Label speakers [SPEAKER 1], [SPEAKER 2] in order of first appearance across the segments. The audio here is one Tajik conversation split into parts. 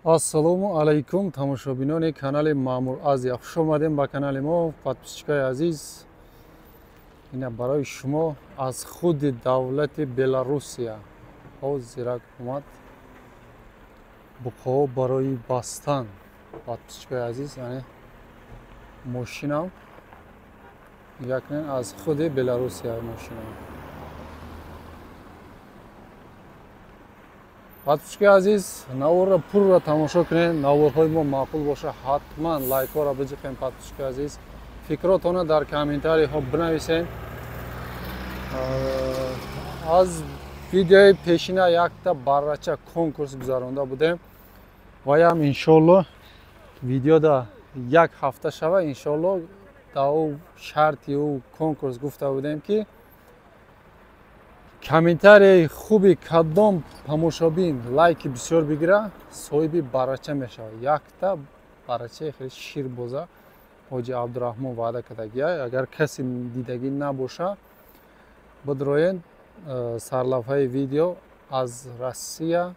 [SPEAKER 1] Ассалому алайкум, тамошобинони канали Маъмур Азия. Хуш омадем ба канали мо, подписчикои азиз. Ина барои шумо аз худи давлати Беларусия ҳозирак омад буқоҳо барои бастан. Подписчикои азиз, яъне мошинам якнен аз худи Беларусия мошинам. Подписчикои азиз, наворро пурра тамошо кунед. Наворҳои мо маъқул боша, ҳатман лайкҳоро биҷиқем. Подписчикои азиз, фикротонро дар комментариҳо бинависед. Аз видеои пешина якта баррача конкурс гузаронда будем ваям иншолло видеода як ҳафта шава, иншолло дар ӯ шарти ӯ конкурс гуфта будем, ки комментарияи хуби кадом тамошобин лайки бисёр бигира, соҳиби баррача мешавад. Якта баррачаи хеле ширбоза ҳоҷи Абдураҳмон ваъда кардагия. Агар касе дидагӣ набоша, бидроен сарлавҳаи видео аз Россия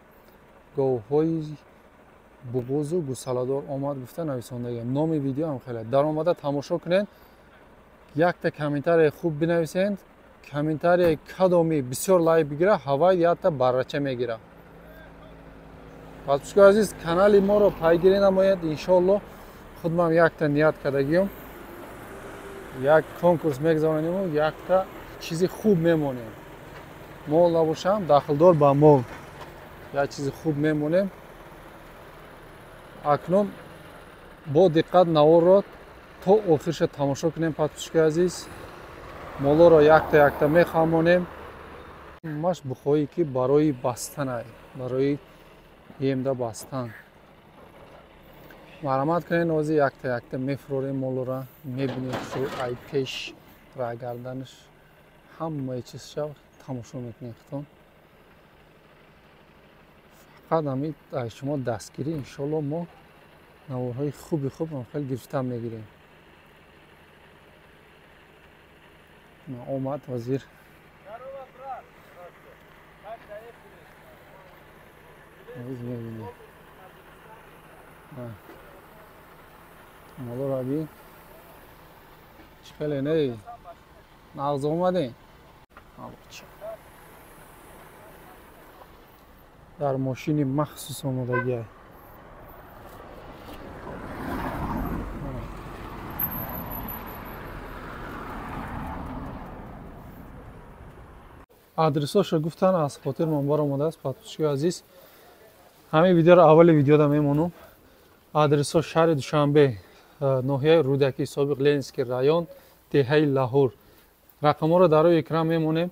[SPEAKER 1] говҳои буғузу гусаладор омад гуфта нависондагия. Номи видео ҳам хеле даромада тамошо кунед, якта комментарияи хуб бинависед. Комментарияи кадоми бисёр лайк бигира, ҳавай якта баррача мегира. Подписчикои азиз, канали моро пайгирӣ намоед. Иншоалло худмам якта ният кардагиём, як конкурс мегузаронему, якта чизи хуб мемонем. Мол набошам, дахлдор ба мол, як чизи хуб мемонем. Акнун бо диққат наворро то охирша тамошо кунем. Подписчикои азиз, молоро якта якта мехамонем. Маш бухоҳӣ ки барои бастанай, барои емда бастан. Марҳамат кунед, ҳозир якта якта мефурорем молора, мебинем шу ай пеш раҳ гарданаш ҳамаи чизша тамошо мекунем худтон. Фақат ҳамин ай шумо дастгирӣ, иншоалло мо наворҳои хуби хуб хеле гирифта мегирем. Омад вазир. Мебинем молоро бин, чӣ хеле не нағз омадем. Дар мошини махсус омодагия. Адресошо гуфтан аз хотир ман баромадааст. Подписчикои азиз, ҳамин видеоро аввали видеода мемонам. Адресо шаҳри Душанбе, ноҳияи Рӯдакӣ, собиқ Ленинский район, деҳаи Лаҳур. Рақамҳоро дар рӯи экран мемонем.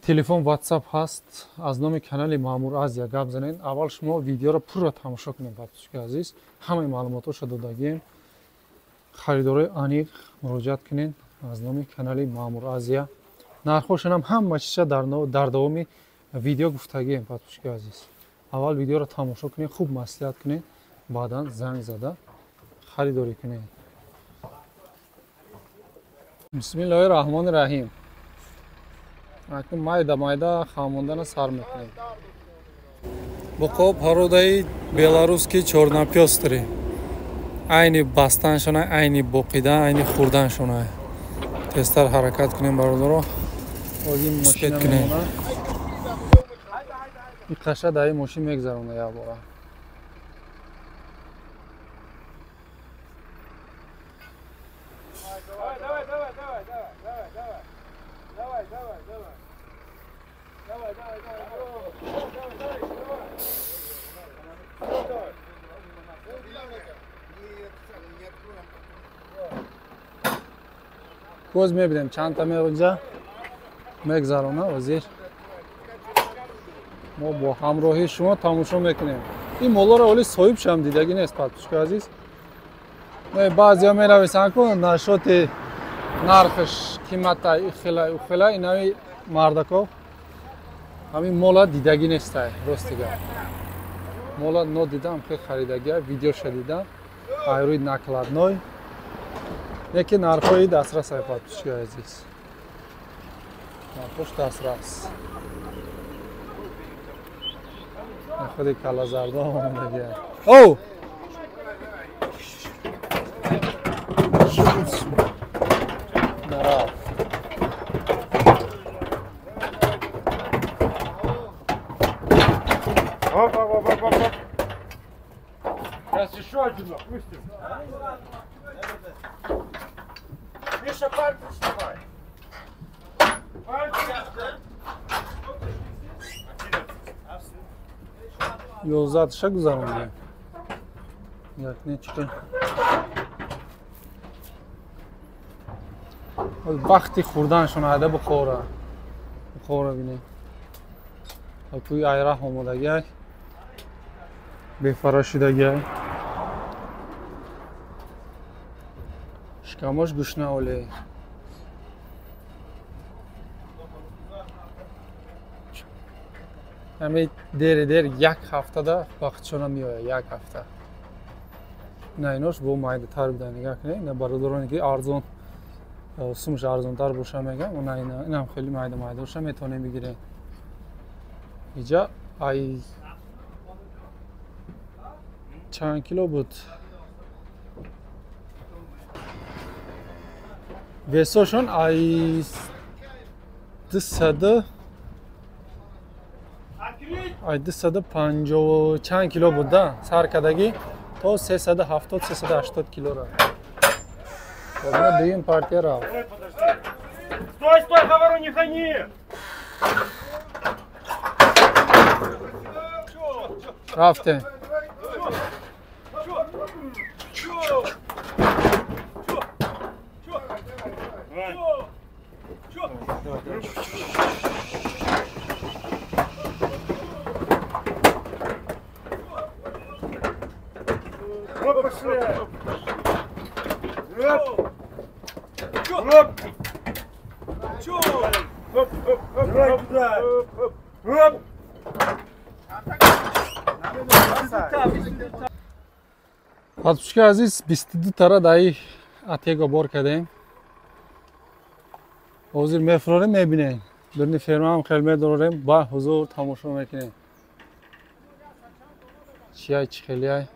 [SPEAKER 1] Телефон, ватсап ҳаст. Аз номи канали Маъмур Азия гап занед. Аввал шумо видеоро пурра тамошо кунед. Подписчикои азиз, ҳамаи маълумотҳоша додагием. Харидорои аниқ муроҷиат кунед аз номи канали Маъмур Азия. Нархҳошонам ҳама чиза дар давоми видео гуфтагием. Подписчикои азиз, аввал видеоро тамошо кунед, хуб маслиҳат кунед, баъдан занг зада харидорӣ кунед. Бисмиллоҳи раҳмони раҳим. Акнун майда майда хамондана сар мекунем. Буқо породаи беларусский чёрнопёстрый, айни бастаншона, айни боқидан, айни хӯрданшона. Тезтар ҳаракат кунем, бародаро. Успеть кунем. Ин қаша дар ин мошин мегзарона як бора. Боз мебинем чандта меонҷа мегзарона. Вазир мо бо ҳамроҳии шумо тамошо мекунем. Ин молоро оли соҳибшам дидагӣ нест. Подписчикои азиз, баъзеҳо менависанд ку нашоти нархаш қимата, ихела ухела. Инави мардако ҳамин мола дидагӣ нестай. Рости гап, мола нодидам, хел харидагия, видеоша дидам айрӯи накладной. Яке нархҳои дастрас ай, подписчикои азиз, нархош дастрас. Худи калазарда омадагия. Оу! Нарафт.
[SPEAKER 2] Оп, оп, оп, оп, оп. Сейчас еще один опустим. Миша, пальцы снимай. Пальцы.
[SPEAKER 1] 11 ша гузарондем. Як не чиқа. Вақти хӯрданшон айда бухора. Бухора бинем. Кӯи айраҳ омодагиай. Бефара шудагиай. Шикамош гушна оле. Ҳами дери дер як ҳафтада вақтшона меояд, як ҳафта. На инош бо майдатар буда, нигаҳ кунед. На бародароне ки арзон сумаш арзонтар боша мегам, на инам хеле майда майда боша метавонем бигирем. Иҷа ай чанд кило буд? Весошон ай 200 ай 250 чанд кило буд да сар кардагӣ то 370 380 килора. Одна дуюм партия рафт.
[SPEAKER 2] Стой, стой, говорю, не гони!
[SPEAKER 1] Рафтем.
[SPEAKER 2] Оп, пошли! Оп! Оп! Оп, оп, оп, давай туда! Оп!
[SPEAKER 1] Подписчики азиз, 22 тара даи Атего бор кардем. Ҳозир мефурорем, мебинем. Дурни фермаам хел медорем, ба ҳузур тамошо мекунем. Чиай, чӣ хелиай.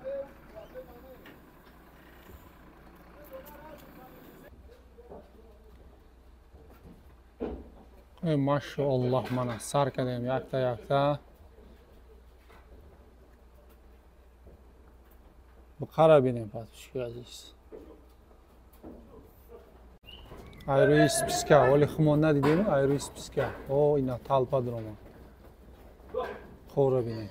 [SPEAKER 1] Машоаллоҳ, мана сар кардем якта якта. Буқара бинем, подписчики азиз. Айрӯи списка, вале хумон надидем, айрӯи списка. О, ина талпа дуромад. Хора бинем.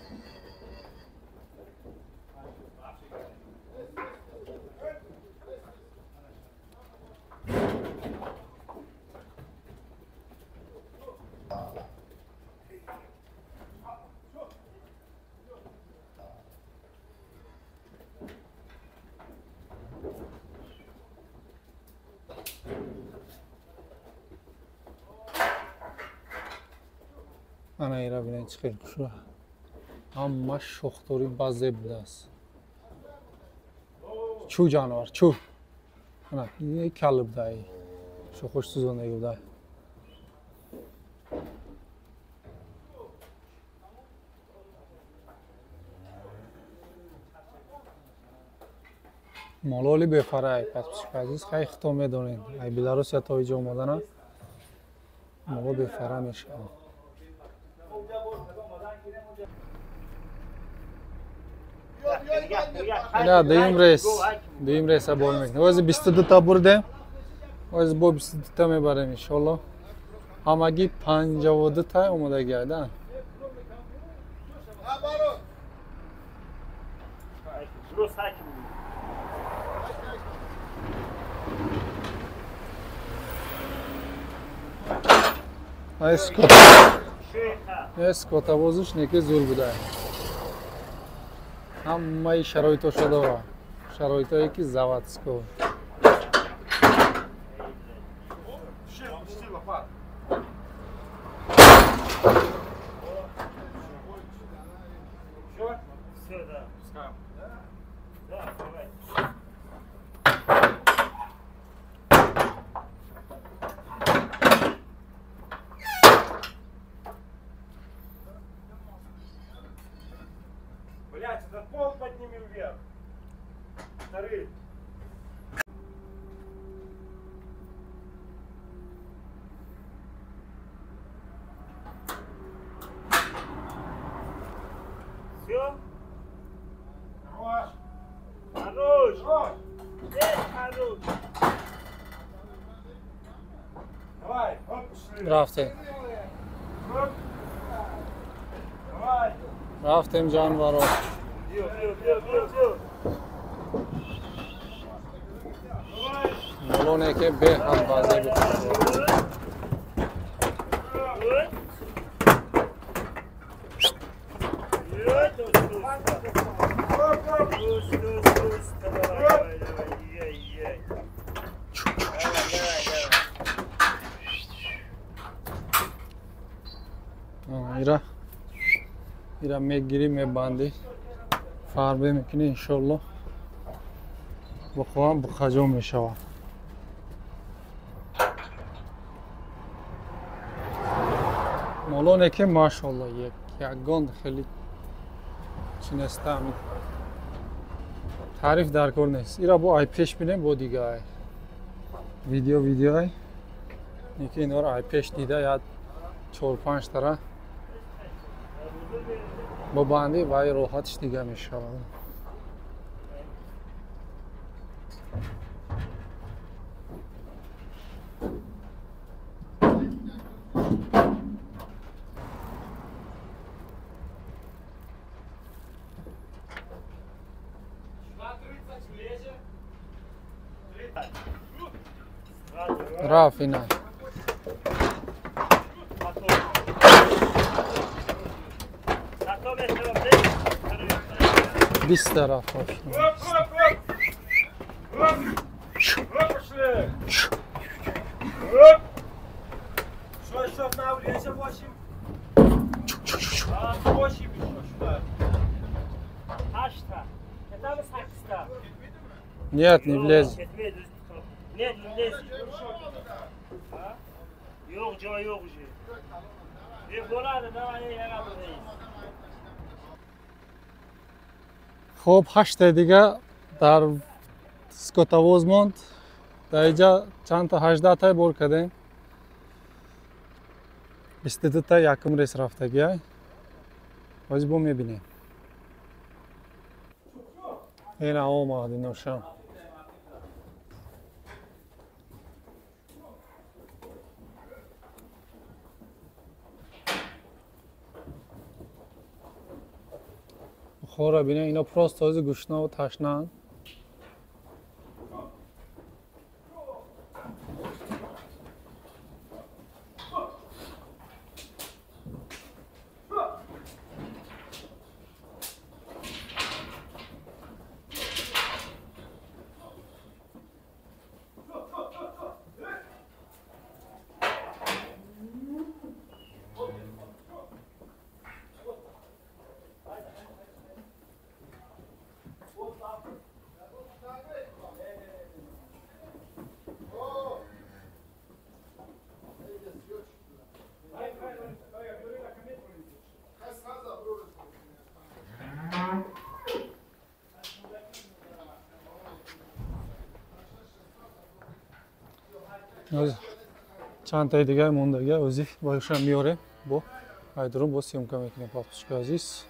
[SPEAKER 1] Ана ира бинед чӣ хел хушро. Ҳама шохдорӣ базеб будааст. Чӯ ҷанвар, чӯ. Ана ин калли будай. Шохош сӯзондаги будай. Мололи бефарай, подписчики азиз, хай хито медонед. Ай Беларусия то иҷо омадана моло бефара мешавад. Ина дуюм рейс, дуюм рейса бор мекунем. Ози 22 та бурдем. Ози бо 22 та мебарем иншоалло. Ҳамагӣ 52 та омодагиай да. Ай скот. Скотовозиш неки зур будай. Ҳамаи шароитоша дора. Шароитое ки заводской.
[SPEAKER 2] Блять, этот пол подними вверх. Вторые. Все? Хорош. Хорош. Хорош. Хорош. Давай, оп, пошли.
[SPEAKER 1] Рафтем.
[SPEAKER 2] Оп. Давай.
[SPEAKER 1] Рафтем ҷонваро. Молоне ки беҳад базеби хушро. Ира мегирӣ, мебандӣ, фарбе мекунӣ, иншолло бухоҳам бухаҷо мешавад. Молоне ки машолло ягон хеле чӣ неста, таъриф дар кор нест. Ира бо ай пеш бинем, бо дига ай видео ай неки инора ай пеш дида я 4-5 тара бо банди вай роҳатш дига мешавад. Рафт ина. Бист рафт.
[SPEAKER 2] Что еще одна влезе? 8. 8 еще сюда.
[SPEAKER 1] Нет, не влезет.
[SPEAKER 3] Нет, не влезет. Yo'q, joy yo'q уже. Bo'ladi, давай,
[SPEAKER 1] Хоб, ҳаштай дига дар скотовоз монд. Дар иҷа чандта 18 тай бор кардем. 22 та якум рейс рафтагиай. Ҳозир бо мебинем. Ина омад иношам. Хора бинем, ино просто ҳозир гушнаву ташнаанд. Чандтаи дигаи мондага ӯзи баша меорем, бо айдурум бо съёмка мекунем. Подписчики азиз,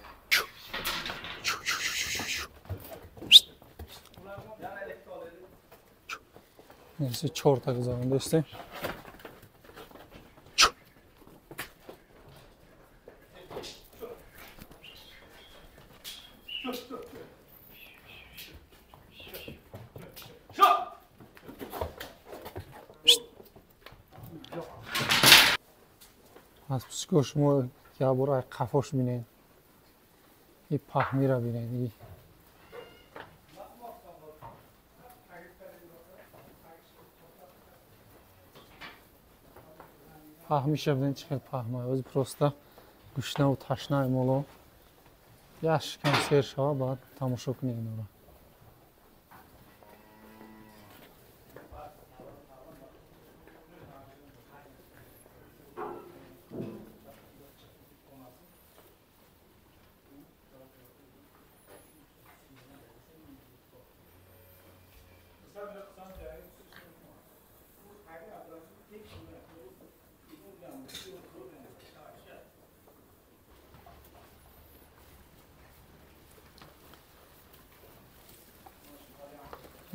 [SPEAKER 1] чорта гузарондастем. Подписчико, шумо як бор ай қафош бинед, и паҳмира бинед, и паҳмиша бинед, чӣ хел паҳма. Ози просто гушнаву ташнаи моло як шикам сер шава, баъд тамошо кунед инора.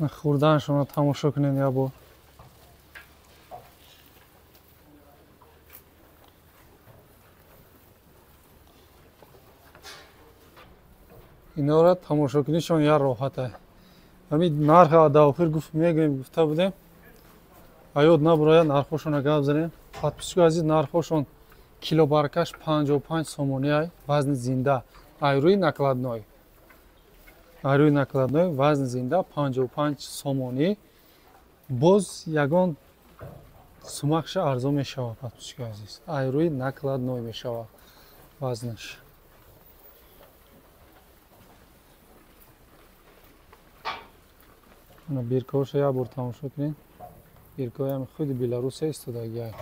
[SPEAKER 1] Хӯрданашонро тамошо кунед як бор. Инора тамошо кунишон як роҳате. Ҳамин нарха дар охир гуфт мегӯем, гуфта будем. Аёд набурояд, нархҳошонро гап занем. Подписчикои азиз, нархҳошон килобаркаш 55 сомонӣ ай, вазни зинда. Айрӯи накладной. Айрӯи накладной вазни зинда 55 сомонӣ. Боз ягон сумакша арзон мешавад, подписчикои азиз. Айрӯи накладной мешавад вазнаш. Ана биркаҳоша як бор тамошо кунед. Биркаҳои худи Беларусия истодагиай.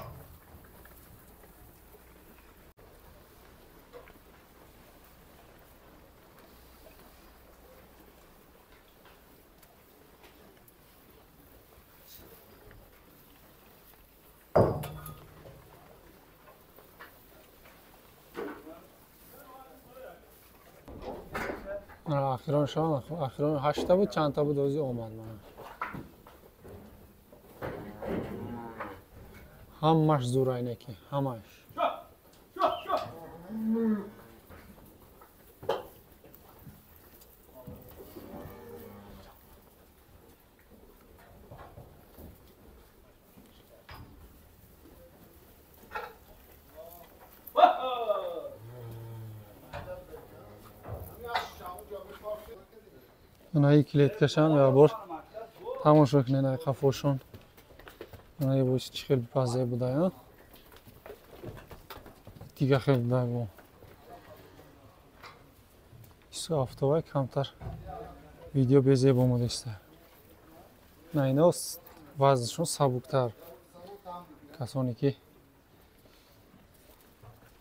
[SPEAKER 1] Ахироншон, ахирон 8 буд, чандта буд, ози омад мана. Ҳамаш зӯрайнеки, ҳамаш. Анаи клеткашам як бор тамошо кунед, ай қафошон. Анаи бош чӣ хел пазе буда, дига хел буда бо. Ису автовай камтар видео безеб омодаиста. На ино вазншон сабуктар. Касоне ки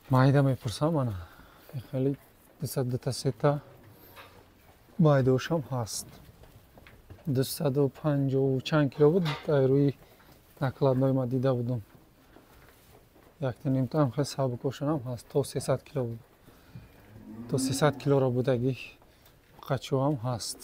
[SPEAKER 1] майда мепурсам, ана хеле 202 сета майдошам ҳаст. 250 чанд кило буд, дар рӯи накладной ма дида будам. Якта нимтаам хеле сабукошонам ҳаст, то 300 кило буд. То 300 килоро будагӣ қачоам ҳаст.